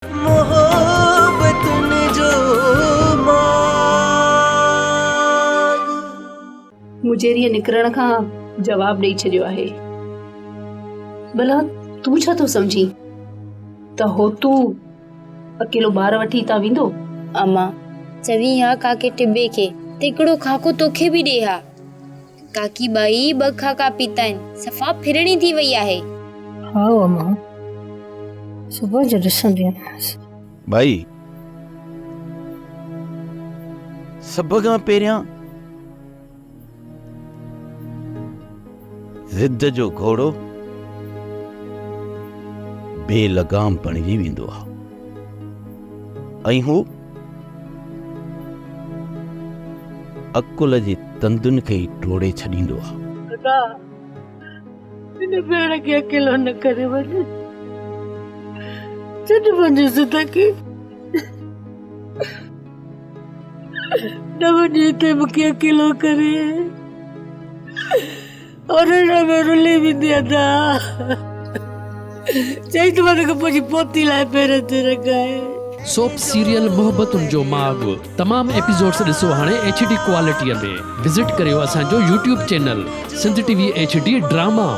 محبتن جو ماڳ. مجيريء نڪرڻ کان جواب ڏئي ڇڏيو آهي. ڀلا تون ڇا ٿو سمجهين ته هوتو اڪيلو ٻار وٺي هتان ويندو؟ اما، چوين ها ڪاڪي ٽٻي کي ته هڪڙو خاڪو توکي به ڏي ها. ڪاڪي ٻئي ٻه خاڪا پيتا آهن، صفا ڦرڻي ٿي وئي آهي. هائو امان، صبح جو ڏسندي آهيانس. ڀائي، سڀ کان پهريان ضد جو گهوڙو بي لگام بڻجي ويندو آهي ۽ هو عقل جي تندن کي ئي ٽوڙي ڇڏيندو آهي. ادا، هن ڀيڻ کي اڪيلو نه ڪري وڃ. ڇڏ پنهنجي ضد کي. نه وڃ هتي مون کي اڪيلو ڪري. اورڻ ۾ رلي ويندي ادا. چئي ته مان توکي پنهنجي پوتي لاء پيرن تي رکائي. سوپ سيريل محبتن جو ماڳ تمام ايپيسوڊس ڏسو هاڻي ايڇ ڊي ڪوالٽيء ۾ وزٽ ڪريو اسان جو YouTube channel Sindh T V H D drama.